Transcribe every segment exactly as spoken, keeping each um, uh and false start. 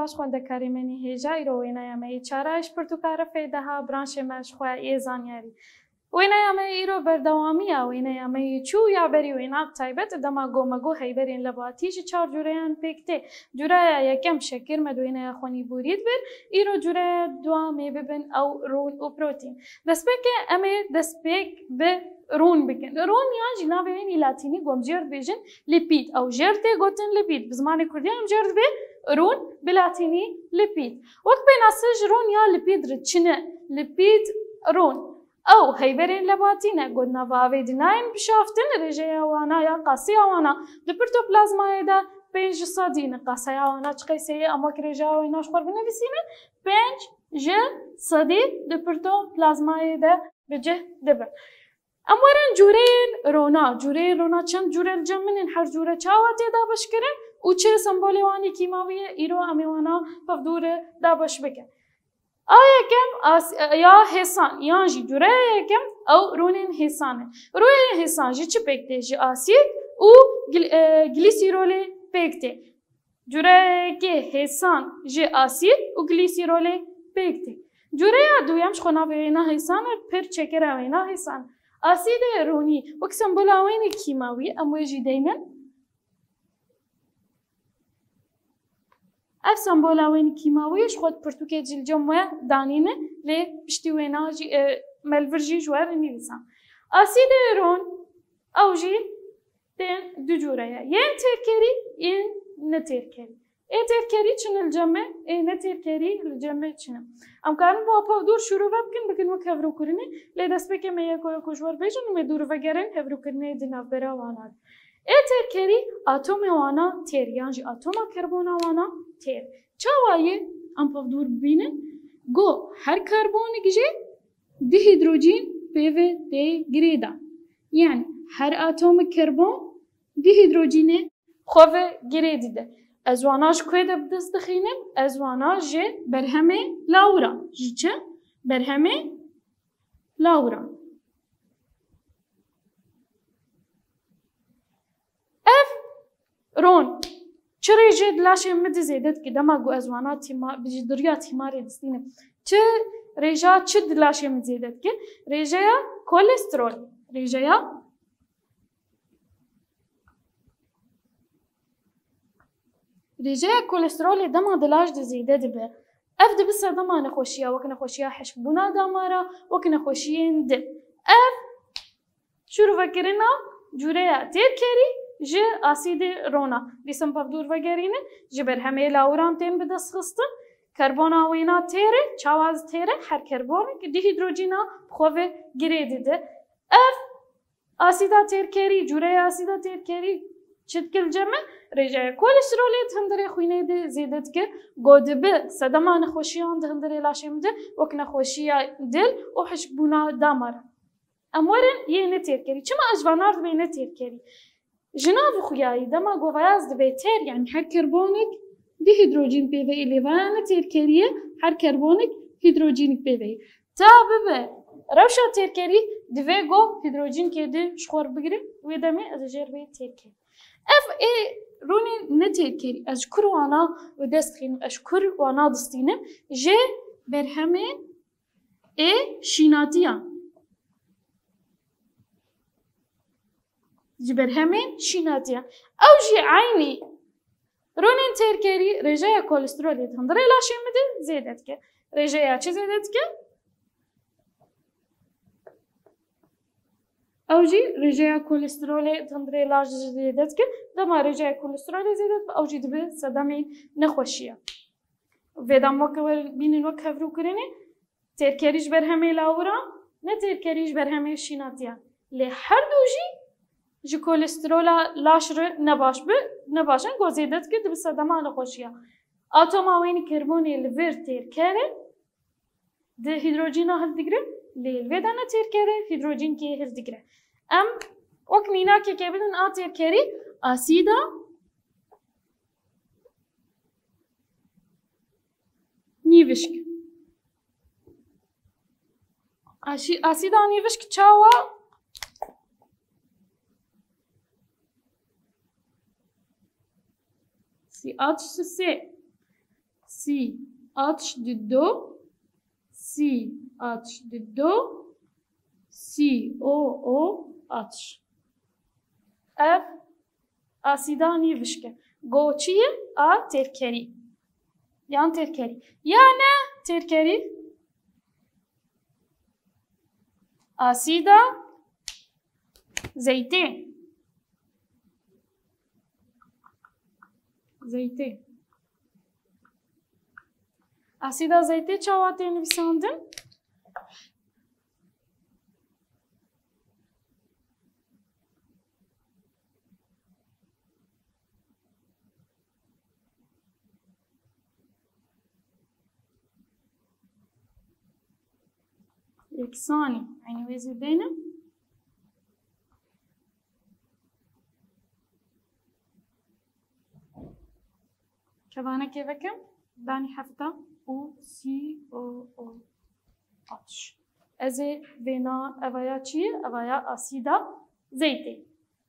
Baş xwendekarê me nî hêja îro wêneya me yê çara ji pirtûka refê de ha, branşê me ji xwe yê zanyarî. Wêneya me îro berdewamiya wêneya me yê çû ya berî wêna taybet dema go me got heyberên lebatî ji çar cûreyan pêk tê. Cûreya yekem şekir me di wêneya xwe nî borî dibir. Îro cûreya dua mê bibin ew rûn û protîn. Destpêkê em ê destpêk bi rûn bikin. Rûn yan jî navê wê nî latînî gom jêr dibêjin lipîd. Ew jêr tê gotin lipîd. Bi zimanê kurdî em jêr dibê rûn, bi latînî lipîd. Wek pênase ji rûn ya lipîd re çi ne? Lipîd rûn. Ew heyberên lebatî ne, got nava avê dinayên bişaftin, rêjeya wana ya qasiya wana di pirtoplazmayê de pênc ji sedî ne. Qasaya wana çi qeysê ye? Em wek rêjeya wêna ji xwe binivîsînin, pênc ji sedî di pirtoplazmayê de bi cih dibe. Em werin cûreyên rona. Cûreyên rona çend cûre li cem min in, her cûre çawa tê dabeşkirin û çi sembolê wan ê kîmawî ye? Îro em ê wana pevdû re dabeş bikin. A yekem as-, ya hêsan, yan jî cûreya yekem ew rûnên hêsan in. Rûnên hêsan ji çi pêk tê? Ji asîd û gl-, e, glîsîrolê pêk tê. Cûreyekê hêsan ji asîd û glîsîrolê pêk tê. Cûreya duyem ji xwe navê wêna hêsan e, pir çekera wêna hêsan e. Asîdê rûnî wek sembola wênê kîmawî em wê jî deynin. Ev sembola wênê kîmawî ji xwe di pirtûkê jî li cem we danîne, lê piştî wêna jî, e, me li vir jî ji we re nivîsan. Asîdê rûn, ew jî tên du cûre ye. Yên têrkerî, yên netêrkerî. Ê têrkerî çi ne li cem me, ê netêrkerî li cem me çi ne. Em karin bi pevdûr şûrove bikin, bikin wek hevrûkirinê, lê destpêkê me yeko yeko ji we re bêjin û me dûr vegerin hevrûkirinê di navbera wana de. Ê têrkerî atomê wana têr, yan jî atoma karbona wana têr. Çawa ye? Em pevdûr bibînin. Go her karbonik jê du hîdrojîn pê ve tê girêdan. Yanî her atomik karbon du hîdrojînê xwe ve girê dide. Ez wana ji ku de bi dest dixînim? Ez wana ji berhemê lawira. Ji çi? Berhemê lawira. Ev ron çi rêje di laşê min de zêde dike? Dema ku ez wana tîma-, bi ji diriya tîmarê distînim. Çi rêja çi di laşê min zêde dike? Rêjeya kolesterol. Rêjeya Rêjeya kolesterolê dema di laş de zêde dibe, ev dibe sedema nexweşiya, wek nexweşiya hişkbûna damara, wek nexweşiyên din. Ev şûrvekirina cûreya têrkerî ji asîdê rona. Dîsa em pevdûr vegerînin, ji berhemê lawiran tên bi dest xistin. Karbona wêna têr e, çawa têr e? Her karbonik du hîdrojîna bi xwe ve girê dide. Ev Asîda têrkerî, cûreya asîda têrkerî çi dike li cem me? Rêjeya kolesterolê di hundirê xwînê de zêde dike. Go dibe sedema nexweşiyan di hundirê laşê min de, wek nexweşiya dil û hişkbûna damara. Em werin yê netêrkerî. Çima ez ji van ard dibê netêrkerî? Ji nav xuyayî dema govayaz dibe têr, yanî her karbonik du hîdrojîn pê ve yê, lê vaya netêrkerî ye, her karbonik hîdrojînik pê ve yê. Ta bibe rewşa têrkerî, divê go hîdrojînkê di ji xwe re bigire, wê demê ez ê jê re bê têrkerî. Ev ê rûnên netêrkerî, ez ji kur wana bi dest dixînim, ez ji kur wana distînim? Ji berhemê ê şînatiyan. Ji berhemên şînatiyan. Ew jî eynî rûnên têrkerî rêjeya kolesterolê di hundirê laşê min de zêde dike. Rêjeya çi zêde dike? Ew jî rêjeya kolesterolê di hundirê laş de zêde dike. Dema rêjeya kolesterolê zêde dibe, ew jî dibe sedemê nexweşiya. Vê dem weke we bînin wek hevrûkirinê. Têrkerî ji berhemê lawira, ne têrkerî ji berhemê şînatiya. Lê her du jî ji kolesterola laş re nebaş bi, nebaş in, ku zêde dike dibe sedema nexweşiya. Atoma wênî karbonê li vir têrker e, di hîdrojîna hildigire, lê li vê de ne têrker e, hîdrojînkê hildigire. Em wek mînakekê bidin a têrkerî, asîda nîvişk. Aşî-, asîda nîvişk çawa? C H sê. C C H du deux, C H du deux, C O O H. Ev asîda nîvişk e. Go çi ye? A têrkerî. Yan têrkerî. Ya ne têrkerî? Asîda zeytê. Zeytê. Asîda zeytê çawa tê nivîsandin? Yeksanî. Eynî wê zî bêne. Kevanekê vekim. Danî hefta û C O O H. Ez ê vêna evaya çi ye? Evaya asîda zeytê.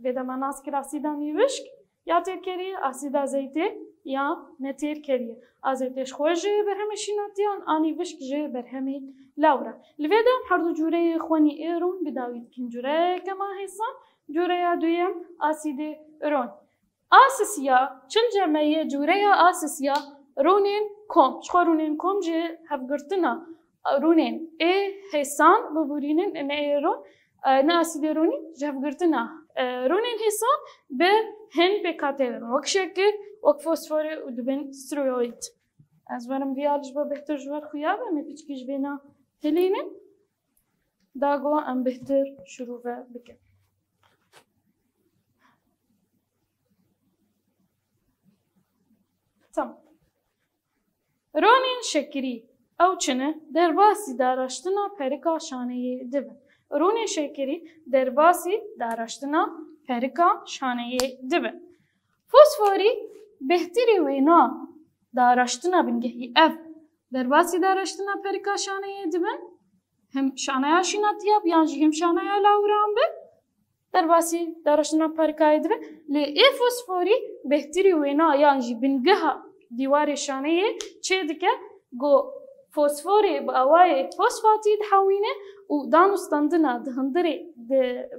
Vê de me nas kir asîda nîvişk ya têrkerî, asîda zeytê ya netêrkerî. A zeytê ji xwe ji berhemê şînatiyan, a nîvişk ji berhemê lawra. Li vê de em herdu cûreyê xwenî ê rûn bi dawî dikin. Cûreyeke ma hêsan, cûreya duyem asîdê ron. A sisiya, çil cemeyê cûreya a sisiya rûnên kom. Ji xwe rûnên kom ji hevgirtina rûnên ê hêsan bibûrînin, ne ê rûn, e, ne asîdê rûnî ji hevgirtina, e, rûnên hêsan bi hin pêkhateyê de bin. Wek şekir, wek fosforê û dibin steroîd. Ez werim vîya ji bo bêhtir ji we re xuya be, em ê piçkî ji vêna hilînin. Da go em bêhtir şirove bikin. Tamam. Ronên şekirî, ew çi ne? Derbasî daraştina perika şaneyê dibin. Ronên şekirî derbasî daraştina perika şaneyê dibin. Fosforî bêhtirî wêna daraştina bingehî ev derbasî daraştina perika şaneyê dibin. Him şaneya şînatiya bi yan jî him şaneya lawiran bi, derbasî daraştina perikayê dibe. Lê ê fosforî bêhtirî wêna yan jî bingeha dîwarê şaneyê çê dike, go fosforê bi awayê fosfatî dihewîne û danûstandina di hundirê di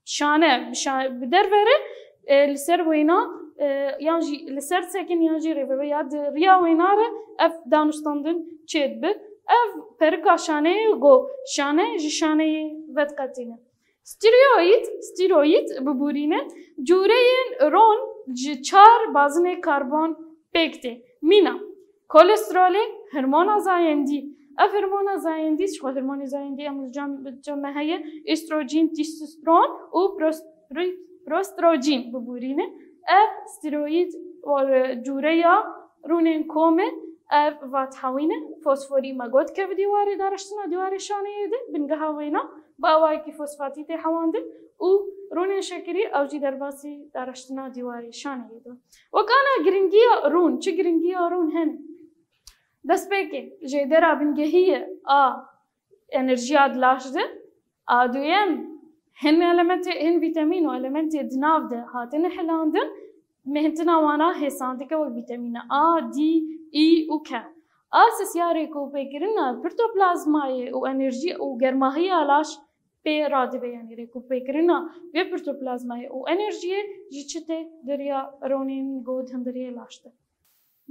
şane, bi şa-, bi derve re, e, li ser wêna, e, yan jî li ser sekin yan jî rêveberiya di riya wêna re ev danûstandin çêdibe. Ev perika şaneyê go şane ji şaneyê vediqetîne. Steroîd, steroîd bibûrîne, cûreyên ron ji çar bazinê karbon pêk tê. Mîna, kolesterolê, hormona zayendî. Ev hormona zayendî, ji xwe hormonê zayendî em li cem, cem me heye, estrojen, testosteron û pros-, pri-, prostrojen bibûrîne. Ev steroîd, cûreya rûnên kom e, ev va dihewîne, fosforî me got keve dîwarê daraştina dîwarê şaneyê de, bingeha wêna bi awayekî fosfatî tê hewandin û rûnên şekirî ew jî derbasî daraştina dîwarê şaneyê de. Wek ana giringiya rûn, çi giringiya rûn hene? Destpêkê, jêdera bingehî ye a enerjiya di laş de. A duyem, hin elementê, hin vîtemîn û elementê di nav de hatine hilandin, mehintina wana hêsan dike wek vîtemîna A, D, E û K. A sisiya rêkopêkirina protoplazmayê û enerjî û germahiya laş pê radibe, yanî rêkopêkirina vê protoplazmayê û enerjiyê ji çi tê di riya ronên go di hundirê laş de.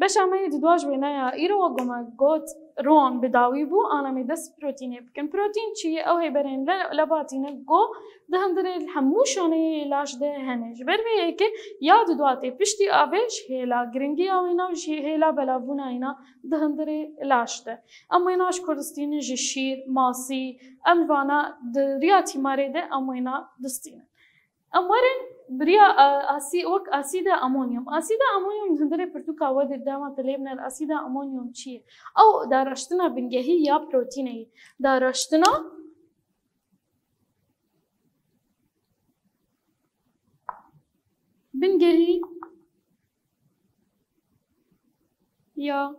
Beşa me yê di dua ji wêneya îro, wek ku me got, ron bi dawî bû, ana me dest protînê bikin. Protîn çi ye? Ew hêberên le-, lebatî ne go di hundirê hemû şaneyê laş de hene. Ji ber vê yekê ya di dua tê piştî avê ji hêla giringiya wêna û ji hêla belavbûna wêna di hundirê laş de. Em wêna ji ku distînin? Ji şîr, masî, em vana di riya tîmarê de em wêna distînin. Em werin bi riya, e, asî-, wek asîda amonyum. Asîda amonyum di hundirê pirtûka we de dema te lê biner, asîda amonyum çi ye? Ew daraştina bingehî ya protînê ye. Daraştina bingehî ya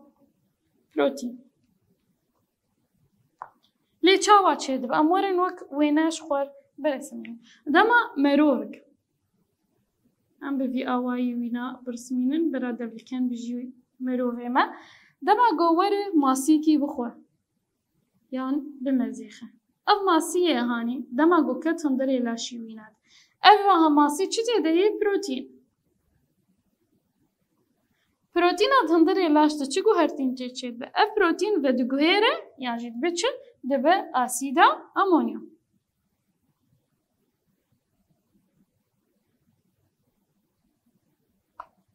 protîn. Lê çawa çêdibe? Em werin wek wêne ji xwe biresimînin. Dema merovik, em bi vî awayî wîna birismînin, bira devliken bijî merovê me. Dema ku were masîkî bixwe yan bimezêxe. Ev masî ye hanî dema ku ket hundirê laşî wîna de. Ev vaha masî çi tê de yê? Protîn. Protîna di hundirê laş de çi guhertîn tê çêdibe? Ev protîn vediguhêre yan jî dibe çi? Dibe asîda amonyum.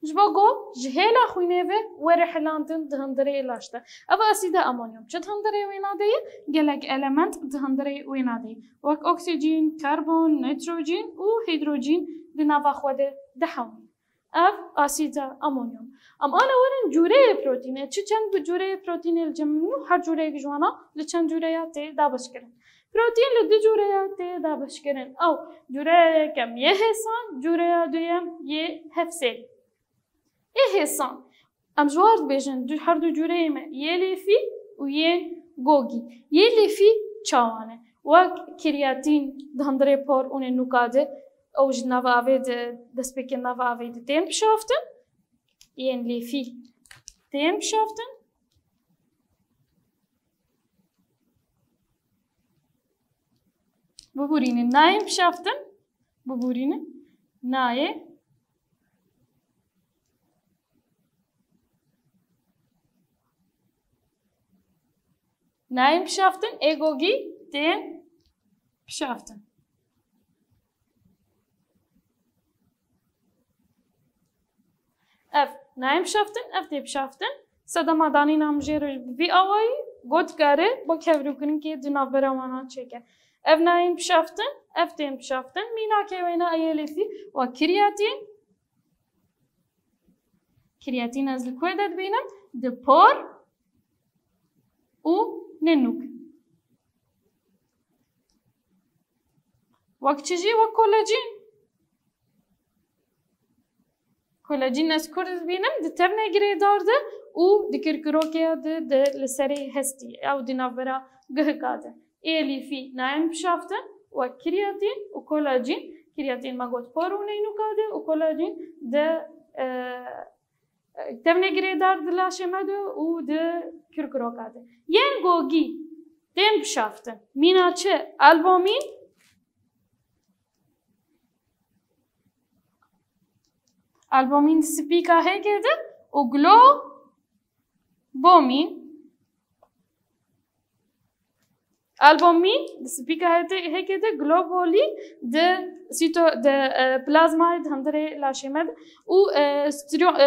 Ji bo ku ji hêla xwînê ve were hilandin di hundirê laş de. Ev asîda amonyum çi di hundirê wêna de ye? Gelek element di hundirê wêna de ye. Wek oksîjîn, karbon, nitrojîn û hîdrojîn di nava xwe de dihewin. Ev asîda amonyum. Em ana werin cûreyê protînê. Çi çend cûreyê protînê li cem min û her cûreyek ji wana li çend cûreya tê dabeşkirin. Protîn li du cûreya tê dabeşkirin. Ew cûreya yekem yê hêsan, cûreya duyem yê hevserî. Ê hêsan. Em ji war dibêjin du, her du cûreyê me yê lêfî û yê gogî. Yê lêfî çawa ne? Wek kiryatîn di hundirê por û nênûka de, ew ji nava avê de, destpêkê nava avê de tên pişaftin. Yên lêfî tên pişaftin. Bibûrînin nayên pişaftin. Bibûrînin nayê. Nayên pişaftin, ê gogî tên pişaftin. Ev nayên pişaftin, ev tê pişaftin. Sedema danîna min jê re bi vî awayî got kare bo kevirûkirinekê di navbera wana çêke. Ev nayên pişaftin, ev tên pişaftin. Mînakê wêna yê lêfî wa kiryatîn. Kiryatîn ez li ku de dibînim? Di por û nênûk. Wek çi jî? Wek kolajîn. Kolajîn ez kur dibînim? Di tevnê girêdar de û di kirkirokê de, de li serê hestî. Ew di navbera guhika de. Ê lîfî nayên bişaftin wek kiryatîn û kolajîn. Kiryatîn me got por û nênûka de û kolajîn de, e, e, tevnê girêdar di laşê me de û di kirkiroka de. Yên gogî tên bişaftin. Mîna çi? Albomîn. Albomîn di spîka hêkê de û globomîn. Albomîn di spîka hêkê de, globolî di sîto-, di, e, plazmayê di hundirê laşê me de û, e, strio-, e,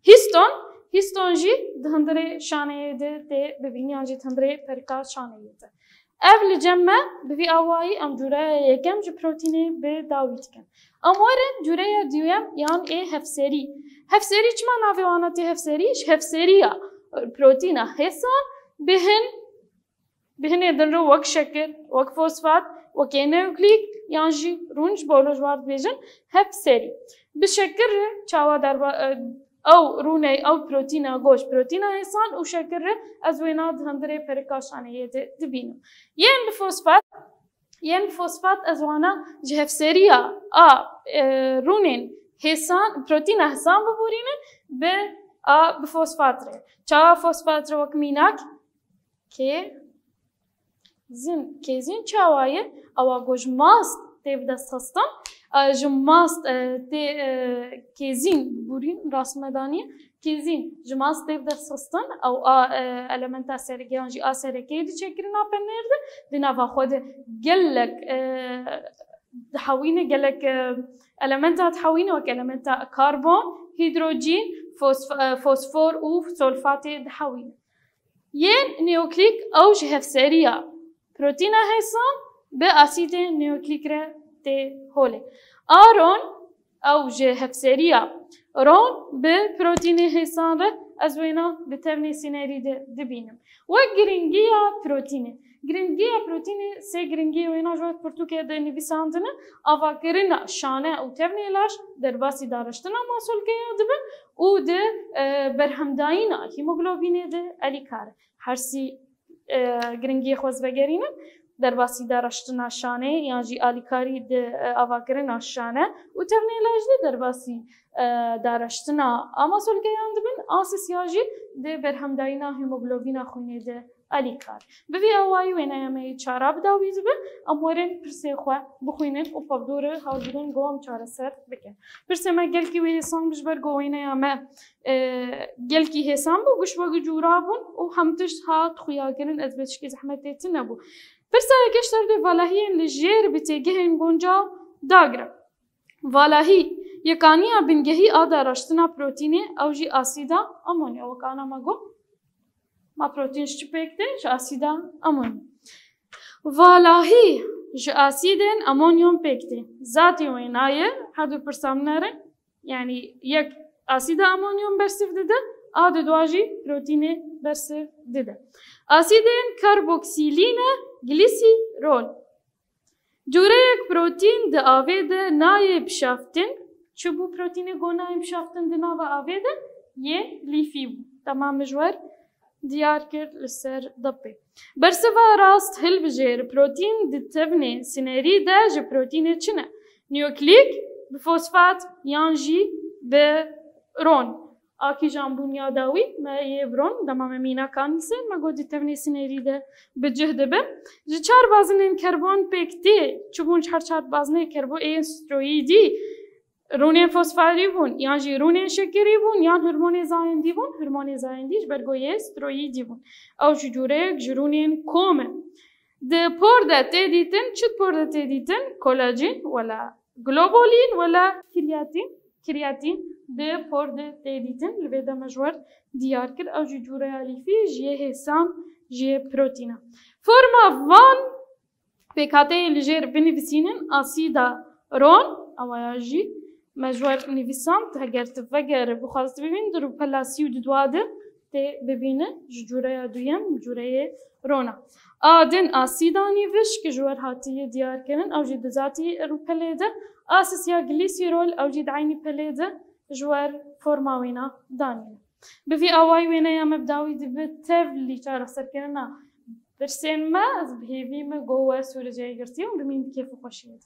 hîston, hîston jî di hundirê şaneyê de tê bibîn, yan jî di hundirê perika şaneyê de. Ev li cem me bi vî awayî em cûreya yekem ji protînê bi dawî dikin. Em werin cûreya duyem yan ê hevserî. Hevserî çima navê wana tê hevserî? Ji hevseriya protîna hêsan bi hin, bi hinê din re wek şekir, wek fosfat, wek ê nukleîk yan jî rûn ji bolo ji war dibêjin hevserî. Bi şekir re çawa derba-, e, ew rûnê, ew protîna goş, protîna hêsan û şekir re ez wêna di hundirê perika şaneyê de dibînim. Yên bi fosfat, yên bi fosfat ez wana ji hevseriya a, e, rûnên hêsan, protîna hêsan bibûrînin bi a bi fosfat re. Çawa fosfat re wek mînak? Kê- zin, kêzîn çawa ye? Ewa ku ji mast tê bi dest xistin. E, ji mast, e, tê, e, kêzîn, bûrîn, rast me daniye. Kêzîn ji mast tê bi dest xistin. Ew a, e, elementa sereke yan jî a sereke yê diçe kirina penêr de. Di nava xwe de gelek, e, dihewîne, gelek, e, elementa dihewîne, wek elementa karbon, hîdrojîn, fosf-, e, fosfor û solfatê dihewîne. Yên nukleîk ew ji hevseriya protîna hêsan bi asîdê nukleîk re tê holê. A ron ew ji hevseriya ron bi protînê hêsan re ez wêna di tevnê sînerî de dibînim. Wek giringiya protînê. Giringiya protînê sê giringiyê wêna ji wek pirtûkê de nivîsandine, avakirina şane û tevnê laş derbasî dareştina masolkeya dibe û di, e, berhemdayîna hemoglobînê de elîkar e. Her sî, e, giringiyê xwe ez vegerînim. derbasî dareştina şanê yan jî alîkarî di, e, avakirina şane û tevnê laj de derbasî, e, dareştina amasolgeyan dibin, a sisiya jî di berhemdayîna hemoglobîna xwînê de alîkar. Bi vî awayî wêneya me yê çara bi dawî dibe, em werin pirsê xwe bixwînin û pevdûrê hewlbidin ku em çareser bikin. Pirsê me gelkî wê hêsan bû ji ber ku wêneya me, e, gelkî hêsan bû, gişt wek cûra bûn û hemû tişt hat xuyakirin, ez bê tişkî zehmetê tune bû. Pirsa yekê ji ser dê valahiyên li jêr bi têgihên guncaw dagire. Valahî, yekaniya bingehî a dareştina protînê, ew jî asîda amonyo, wek ana me got. Ma protîn ji çi pêk tê? Ji asîda amonyo. Valahî ji asîdên amonyon pêk tê. Zatî wêna ye, her du pirsa min re, yanî yek asîda amonyon bersiv dide, a di dua jî protînê bersiv dide. Asîdên karboksîlîne glisîrol. Cûreyek protîn di avê de nayê bişaftin. Çi bû protînê ku nayê bişaftin di nava avê de? Yê lîfî bû. Temam, min ji we re diyar kir li ser depê. Bersiva rast hilbijêr, protîn di tevnê sinerî de ji protînê çi ne? Niyoklik, bi fosfat yan jî bi ron. A kîjan bûn ya dawî, me yê bi ron, dema me mînakan nivîsên, me got di tevnê sinerî de bi cih dibe. Ji çar bazinên karbon pêk tê, çi bûn ji her çar bazinê karbon ê steroîdî? Rûnên fosforî bûn, yan jî rûnên şekerî bûn, yan hormonê zayendî bûn? Hormonê zayendî, ji ber ku yê steroîdî bûn. Ew ji cûreyek ji rûnên kom e. Di por de tê dîtin, çi di por de tê dîtin? Kolajîn, wela globolîn, wela krîatîn? Krîatîn di por de tê dîtin. Li vê de me ji we re diyar kir. Ew jî cûreya lîfî ji yê hêsan, ji yê protîna. Forma van pêkhateyê li jêr binivîsînin, asîda ron, ewa ya jî me ji we re nivîsand, heger tu veger bixwazî bibîn, di rûpela sî û du dua de tê bibîne, ji cûreya duyem, cûreyê ron a. A din asîda nîvişk ji we re hatiye diyar kirin, ew jî di zatî rûpelê de, a sisiya glisîrol, ew jî di eynî pelê de ji we re forma wêna danîne. Bi vî awayî wêneya me bi dawî dibe, tev li çareserkirina pirsên me, ez bi hêvî me ku we sûreceyê girtî û bimîn di kêf û xweşiyê de.